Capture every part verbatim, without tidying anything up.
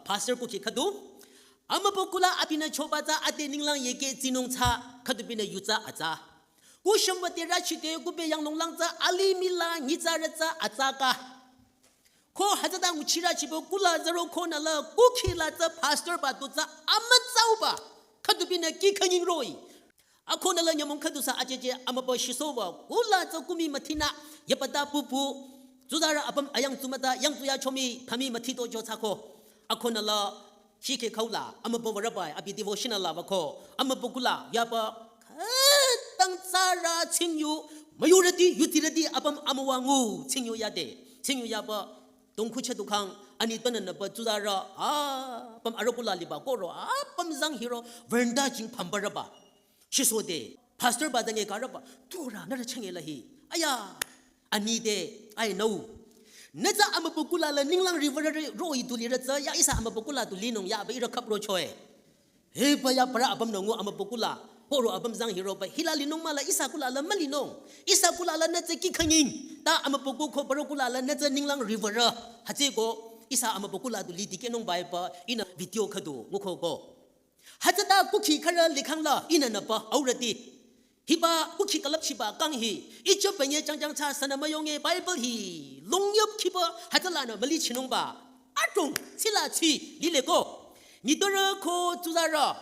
Pastor kukhi khüdu. Amübükuh la abinü choba tsü ade ninglang yeke tsinung tsü khüdu binü yu tsü atsa. Kushümba te rachite kube yanglong lang tsü alimih la nyitsarü tsü atsa ka. Ko hütsüta nguchira chibo kula zero konü la kukhi la tsü pastor ba tu tsü amütsauba. Khüdu binü kih khanying roh-i. Akonü la nyümong khüdu sü ajeje amübü shisoba kula tsü kumi müthinü yapata pupu. Tsuzarü apüm ayang tsumüta yang tsuya chomi khami müthito jo tsü ko. Akonü la shikhe khüu la amübü warabai abi devotional la ba ko. Amübükuh la yaba khütang tsarü tsingyu majority yutirüti apüm amüwa ngu tsingyu yade. Tsingyu yaba dongkhu chedukhang ani tünü nüba tsuzarü apüm arükuh la liba koro apüm zang hiro veranda jing pambaraba. Shisode, pastor ba dange karaba, tura nührü chenge la hi. Aya, ani de, I know. Nü tsü amübükuh la la ninglang river roh-i du lirü tsü, ya ihsa amübükuh la du linung ya ba ihrü khapro choe. He ba ya bara apüm nungu amübükuh la, koro apüm zang hiro ba, hila linung mah la ihsa kuh la la mülinung. Ihsa kuh la la nü tsü kih khanying, ta amübükuh ko barükuh la la nü tsü ninglang river. Hütsüko, ihsa amübükuh la du li dikehnung ba ba, ihnü video khüdu, nguko ko. Hütsüta kukhi khürü likhang la ihnü nüba aurüti. Hiba kukhi külüpchiba kang hi. Icho penye jangjang tsü sünü müyonge Bible hi. Longyüp khiba hütsülanü mülichinungba. Adrong tsila tsi lile ko. Nitpürü ko tsuzarü.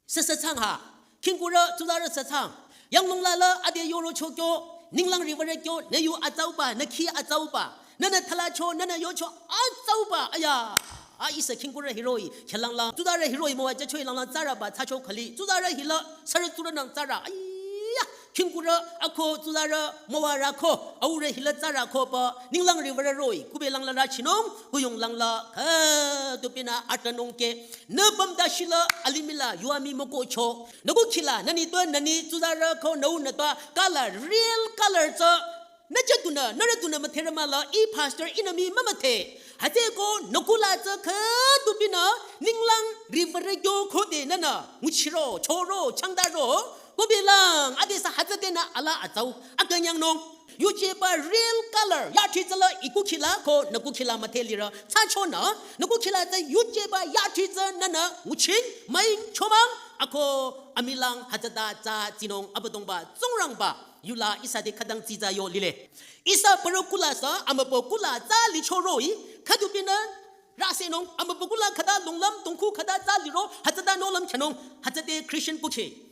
Süsü tsang ha. Khingkurü tsuzarü sü tsang. Yanglong la la ade yoro cho kyo. Ninglang river kyo. Nü yu atsauba. Nü kih atsauba. Nünü thalacho, nünü yocho, atsauba, aya. A ihsa khingkurü hiroh-i, khyalanglang, tsuzarü hiroh-i müwa jachoi langlang tsarüba tsacho khali, tsuzarü hila, sarü tsurünang tsarü, aya. Khingkurü, ako, tsuzarü, müwa rako, aurü hila tsarü ko ba, ninglang river roh-i, kube langla rachinung, kuyung langla, khüdu binü atanung ke, nü pamda shila, alimih la, yuami mükohcho, nü kukhila, nü nitpü, nü ni, tsuzarü ko, nü u nütpü, color, real color tsü, nü jadunü, nührü dunü mütherü mah la, i pastor ihnü mii mümüthe. Hütsüko nü kuh la tsü khüdu binü, ninglang river kyo khode nünü, nguchiro, choro, changdaro, kube lang, adesü hütsüdenü ala atsau, akünyangnung. Yujeba real color, ya thri tsü la i kukhi la ko nü kukhi la müthe lirü, tsachonü, nü kukhi la tsü yujeba ya thri tsü nünü, nguching, müing, chomang, ako, amilang, hütsüta, tsü, tsinung, Abüdongba, Tsingrangba. Yula ihsa te khütang tsitsa yo lile. Ihsa barükuh la sü, amübükuh la tsü licho roh-i, khüdu binü, rüsenung, amübükuh la khüta longlüm, dongkhu khüta tsü liro, hütsüta nohlüm khenung, hütsüte Christian kukhi.